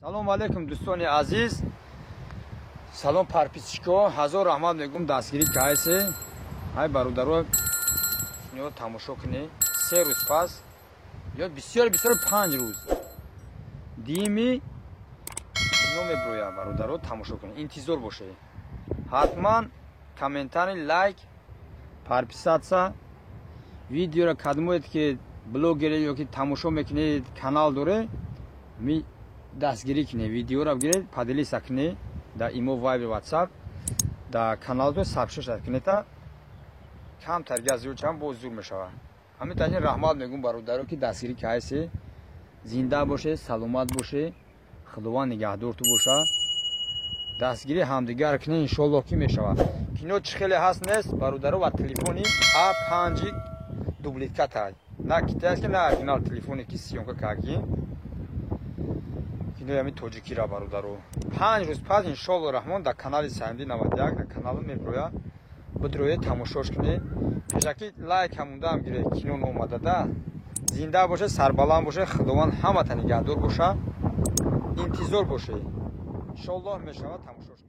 Салому алейкум, дӯстони азиз, салом, подписчик о, ҳазор раҳмат мегӯм, дастгирӣ каҳасе. Ҳай, бародаро, ё тамошо кунӣ, 3 рӯз пас ё бисёр бисёр 5 рӯз дими кино меброя. Бародаро, тамошо кунед, интизор бошед. Ҳатман комментарий, лайк, подписаться видеоро кадмоед, ки блогере ё ки тамошо мекунед, канал доре, ми дастгирӣ кунед, видеоро бигиред, поделиться кунед дар Имо, Вайбер, Ватсап, дар каналто сабшиша кунета, камтар газ зиёд чам боз зур мешавад. Ҳамин таҷин раҳмат мегӯм, бародаро, ки дастгирӣ каҳасе. Зинда боше, саломат боше, Худованд нигаҳдорту боша. Дастгирӣ ҳамдигар кунед, иншоаллоҳ, ки мешавад. Кино чӣ хеле ҳаст, нест, бародаро, ва телефони а панҷи дубликатай, на китайский, на оригинал. Телефоне ки съёмка кардӣ кинои ҳамин тоҷикира, бародаро, 5 рӯз пас, иншоалло раҳмон, дар канали Саимди 91, дар каналу меброя. Бидроед, тамошош кунед, пешакӣ лайк ҳамундаам гиред. Кино омадада. Зинда боше, сарбаланд боше, Худованд ҳамата нигаҳдор боша. Интизор боше, иншоаллоҳ, мешавад, тамошош.